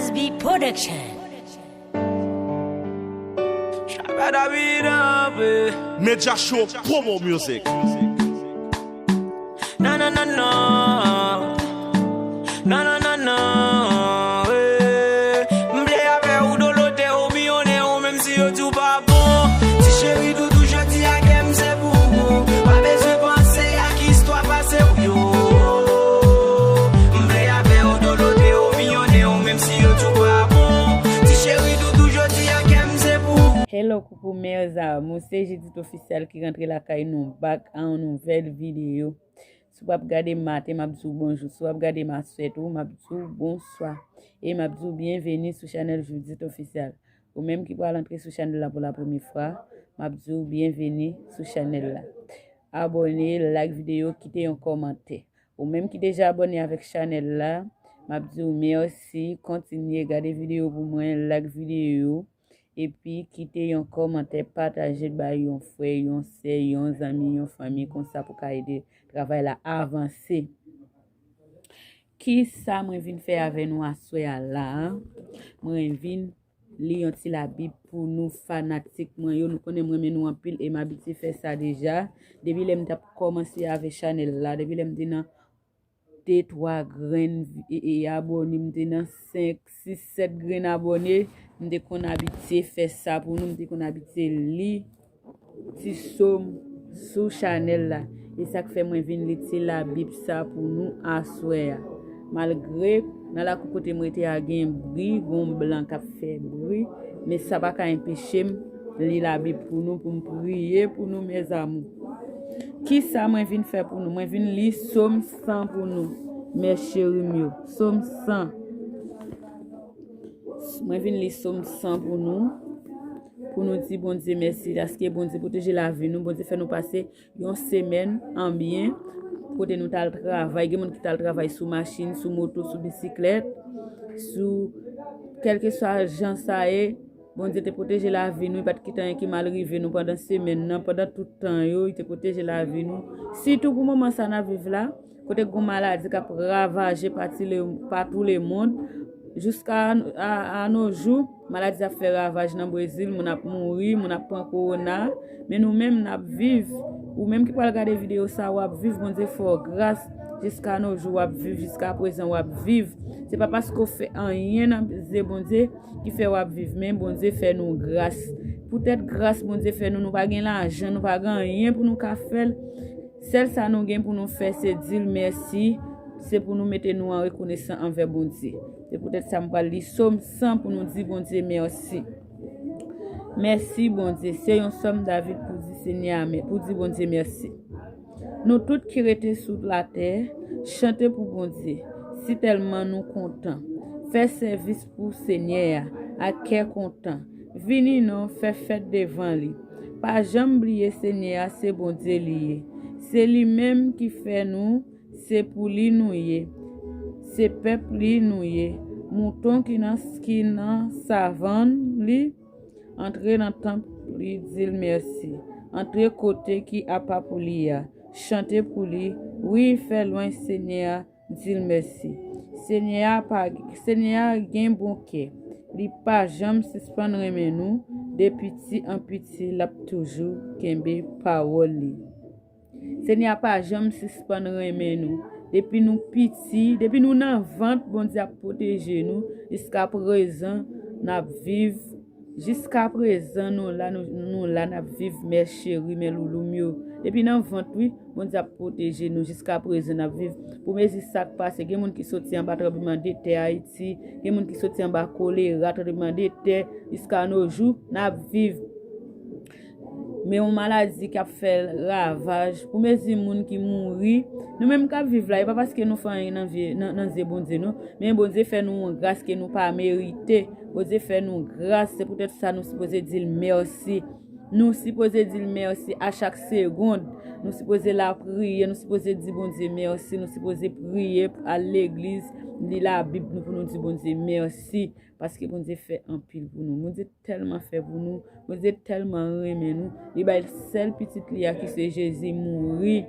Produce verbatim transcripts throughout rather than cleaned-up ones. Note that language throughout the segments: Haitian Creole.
S B Production. Media Show Promo Music. Non, non, non, non. Non, non, non, non. Eh. M vle avè ou dolote ou miyonnen ou menm si yo di w pa bon. Ti cheri doudou jodi a kè m se pou ou. Pa bezwen panse ak istwa pase w yo. M vle avè ou dolote ou miyonnen ou menm si yo di w pa bon. Ti cheri doudou jodi a kè m se pou ou. Hello, coucou mes amours, se Judith Official ki rantre lakay nou back a yon nouvèl videyo. Si w ap gade m maten, m ap di w bonjou. Si w ap gade m aswè tou, m ap di w bonswa. E m ap di w byenveni sou chanèl Judith Official. Ou menm ki pral antre sou chanèl la pou la premye fwa, m ap di w byenveni sou chanèl la. Abòne, like videyo, kite yon kòmantè. Ou menm ki deja abòne avèk chanèl la, m ap di w mèsi, kontinye gade videyo pou mwen, like videyo, epi kite yon kòmantè, pataje bay yon frè, yon sè, yon zanmi, yon fanmi, konsa pou ka ede travay la avanse. Kisa mwen vin fè avè nou aswè a la a? Mwen vin li yon ti Labib pou nou fanatik mwen yo. Nou konnen m renmen nou anpil e m abitye fè sa deja. Depi lè m t ap kòmanse avè chanèl la, depi lè m te nan de, twa grenn e, e abòne, m te nan senk, sis, sèt grenn abòne, m te konn abitye fè sa pou nou, m te konn abitye li ti sòm sou chanèl la. E sa k fè mwen vin li ti Labib sa pou nou aswè a. Malgre nan lakou kote m rete a gen bri, gon blan k ap fè bri, men sa pa ka enpeche m li Labib pou nou, pou m priye pou nou, mes amours. Kisa mwen vin fè pou nou? Mwen vin li sòm san pou nou, mes chéris m yo. Sòm san. Mwen vin li sòm san pou nou, pou nou di Bondye mèsi, paske Bondye pwoteje lavi nou, Bondye fè nou pase yon semèn an byen, kote nou t al travay, gen moun ki t al travay sou machin, sou moto, sou bisiklèt, sou kèlkeswa jan sa ye, Bondye te pwoteje lavi nou, li pa t kite anyen ki mal rive nou pandan semèn nan, pandan tout tan yo, li te pwoteje lavi nou. Sitou pou moman sa n ap viv la, kote gon maladi k ap ravaje pati le, patou lemonn, jiska a, a, a no jou, maladi ap fè ravaj nan Brezil, moun ap mouri, moun ap pran kowona, men nou menm n ap viv. Ou menm ki pral gade videyo sa, w ap viv, Bondye fè w gras, jiska no jou w ap viv, jiska prezan w ap viv. Se pa paske w fè anyen nan zye Bondye ki fè w ap viv, men Bondye fè nou gras. Poutèt gras Bondye fè nou, nou pa gen lajan, nou pa gen anyen pou nou ka fè l. Sèl sa nou gen pou nou fè, se di l mèsi, se pou nou mete nou an rekonesan anvè Bondye. Se poutèt sa m pral li sòm san pou nou di Bondye mèsi. Mèsi, Bondye. Se yon sòm David pou di Senyè a mè-, pou di Bondye mèsi. Nou tout ki rete sou latè, chante pou Bondye, sitèlman nou kontan. Fè sèvis pou Senyè a ak kè kontan. Vini non, fè fèt devan li. Pa janm bliye Senyè a se Bondye li ye. Se li menm ki fè nou, se pou li nou ye. Se pèp li nou ye. Mouton ki nan, ki nan savann li. Antre nan tanp li, di l mèsi. Antre kote ki apa pou li a, chante pou li. Wi, fè lwanj Senyè a, di l mèsi. Senyè a pa, Senyè a gen bon kè. Li pa janm sispann renmen nou. De piti an piti, l ap toujou kenbe pawòl li. Senyè a pa janm sispann renmen nou. Depi nou piti, depi nou nan vant, Bondye ap pwoteje nou. Jiska prezan, n ap viv. Jiska prezan, nou la, nou, nou la, n ap viv, mè cheri, mè loulou m yo. Depi nan vant, wi, Bondye ap pwoteje nou. Jiska prezan, n ap viv. Pou mezi sa k pase, gen moun ki soti anba tranblemanntè Ayiti, gen moun ki soti anba kolera, tranblemanntè, jiska no jou, n ap viv. Men yon maladi k ap fè ravaj, pou mezi moun ki mouri. Nou menm k ap viv la, e pa paske nou fè anyen nan vye, nan, nan zye Bondye, non. Men Bondye fè nou yon gras ke nou pa merite. Bondye fè nou gras, se poutèt sa nou sipoze di l mèsi. Nou sipoze di l mèsi a chak segonn. Nou sipoze lapriyè, nou sipoze di Bondye mèsi, nou sipoze priye, al legliz, li Labib nou pou nou di Bondye mèsi. Paske Bondye fè anpil pou nou. Bondye tèlman fè pou nou. Bondye tèlman renmen nou. Li bay sèl pitit li a ki se Jezi mouri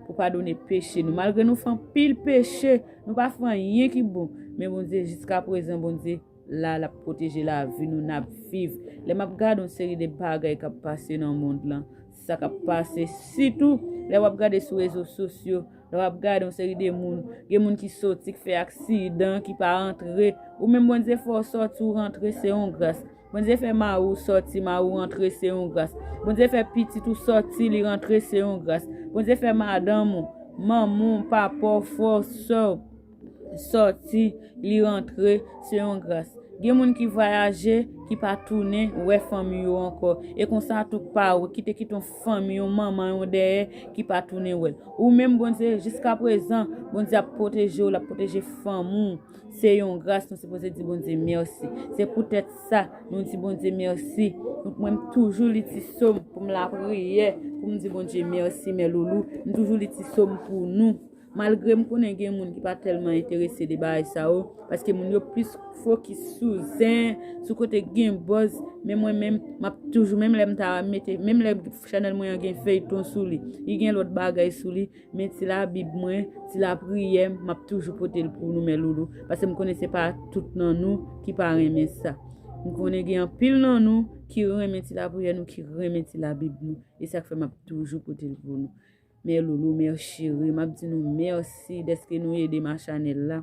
pou padone peche nou. Malgre nou fè anpil peche, nou pa fè anyen ki bon. Men Bondye, jiska prezan, Bondye la, l ap pwoteje lavi nou, n ap viv. Lè m ap gade yon seri de bagay k ap pase nan mond lan, sa k ap pase, sitou lè w ap gade sou rezo sosyo, lè w ap gade yon seri de moun, gen moun ki soti, ki fè aksidan, ki pa rantre. Ou menm Bondye fè w soti, w rantre, se yon gras. Bondye fè mari w soti, mari w rantre, se yon gras. Bondye fè pitit ou soti, li rantre, se yon gras. Bondye fè madanm ou, manman w, papa w, frè w, sè w soti, li rantre, se yon gras. Gen moun ki vwayaje, ki pa tounen wè fanmi yo ankò. E konsa tou pa w, ki te kite yon fanmi, yon manman, yon dèyè, ki pa tounen wè l. Ou menm Bondye, jiskaprezan, Bondye ap pwoteje w, l ap pwoteje fanmi w. Se yon gras, nou sipoze di Bondye mèsi. Se poutèt sa, nou di Bondye mèsi. Mwen, m toujou li ti sòm pou m lapriyè, pou m di Bondye mèsi, mè Loulou. M toujou li ti sòm pou nou. Malgre m konnen gen moun ki pa tèlman enterese de bagay sa yo, paske moun yo plis fokis sou zen, sou kote gen buzz, men mwen menm, m ap toujou, menm lè m ta mete, menm lè chanèl mwen an gen feyton sou li, li gen lòt bagay sou li, men ti Labib mwen, ti lapriyè m, m ap toujou pote l pou nou, mè Loulou, paske m konnen se pa tout nan nou ki pa renmen sa. M konnen gen anpil nan nou ki renmen ti lapriyè nou, ki renmen ti Labib nou, e sa k fè m ap toujou pote l pou nou. Mè Loulou, mè cheri, m ap di nou mèsi dèske nou ede m a chanèl la.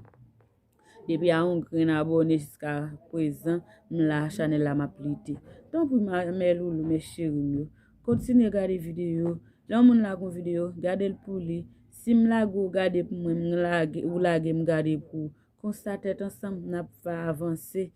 Depi a yon grenn abòne jiska prezan, m la, chanèl la m ap lite. Tanpri, ma-, mè Loulou, mè cheri m yo, kontinye gade videyo. Lè yon moun lage yon videyo, gade l pou li. Si m lage, ou gade pou mwen, m lage, ou lage, m gade pou ou. Konsa, tèt ansanm, n ap fè avanse.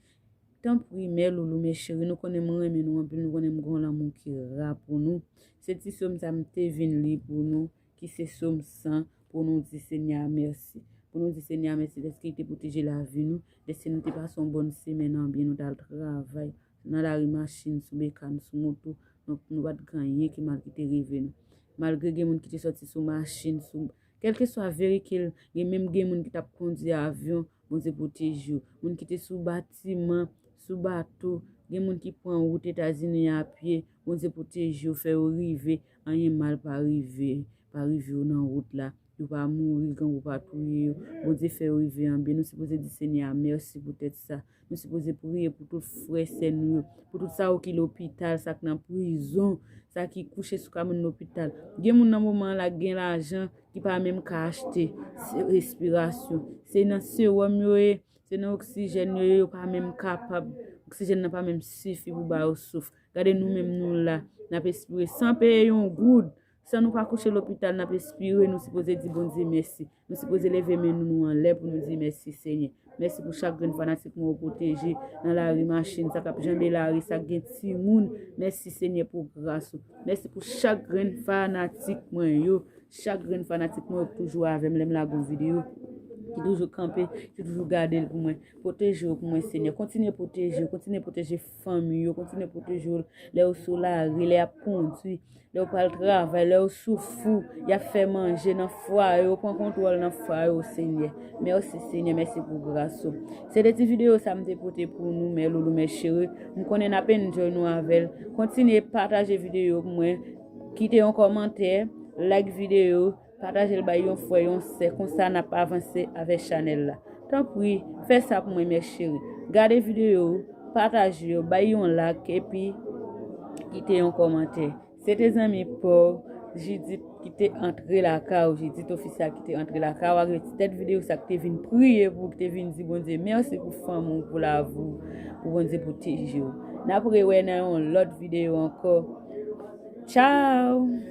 Tanpri, mè Loulou, mè cheri, nou konnen m renmen nou anpil, nou konnen m gen yon lanmou ki ra pou nou. Se ti sòm sa m te vin li pou nou, ki se sòm san, pou nou di Senyè a mèsi. Pou nou di Senyè a mèsi dèske li te pwoteje lavi nou, dèske nou te pase yon bòn semèn an byen, nou t al travay, nan lari machin, sou bekàn, sou moto, nou, nou pa t gen anyen ki mal ki te rive nou. Malgre gen moun ki te sòti sou machin, sou, kèlkeswa veyikil, gen menm gen moun ki t ap kondui avyon, Bondye pwoteje w. Moun ki te sou batiman, sou bato, gen moun ki pran wout Etazini a pye, Bondye pwoteje w, fè yo rive, anyen mal pa rive, pa rive yo nan wout la. Yo pa mouri, grangou pa touye yo. Bondye fè yo rive an byen. Nou sipoze di Senyè a mèsi poutèt sa. Nou sipoze priye pou tout frè, sè nou yo, pou tout sa yo ki lopital, sa k nan prizon, sa ki kouche sou kabann lopital. Gen moun nan moman an la gen lajan ki pa menm ka achte se-, respirasyon. Se nan sewòm yo ye, se nan oksijèn yo ye, yo pa menm kapab. Oksijèn nan pa menm sifi pou ba yo souf. Gade nou menm nou la, n ap espire san peye yon goud. San nou pa kouche lopital, n ap espire, nou sipoze di Bondye mèsi. Nou sipoze leve men nou, nou anlè pou nou di mèsi, Senyè. Mèsi pou chak grenn fanatik mwen ou pwoteje nan lari machin, sa k ap janbe lari, sa k gen timoun. Mèsi, Senyè, pou gras ou. Mèsi pou chak grenn fanatik mwen yo. Chak grenn fanatik mwen yo ki toujou avè m lè m lage yon videyo, ki toujou kanpe, ki toujou gade l pou mwen. Pwoteje yo pou mwen, Senyè. Kontinye pwoteje yo, kontinye pwoteje fanmi yo, kontinye pwoteje yo lè yo sou lari, lè y ap kondui, lè yo pral travay, lè yo sou fou, y ap fè manje nan fwaye yo, pran kontwòl nan fwaye yo, Senyè. Mèsi, Senyè, mèsi pou gras ou. Se de ti videyo sa m te pote pou nou, mè Loulou, mè cheri. M konnen n ap enjoy nou avè l. Kontinye pataje videyo pou mwen. Kite yon kòmantè, like videyo, pataje l bay yon frè, yon sè, konsa n ap avanse avèk chanèl la. Tanpri, fè sa pou mwen, mè cheri. Gade videyo, pataje yo, bay yon like, epi kite yon kòmantè. Se te zanmi pa w, Jidit ki te antre lakay ou, Jidit Ofisyal ki te antre lakay ou, ak ti tèt videyo sa ki te vin priye pou, ki te vin di Bondye mèsi pou fanmi w, pou lavi w, pou Bondye pwoteje w. N ap rewè nan yon lòt videyo ankò. Tchao!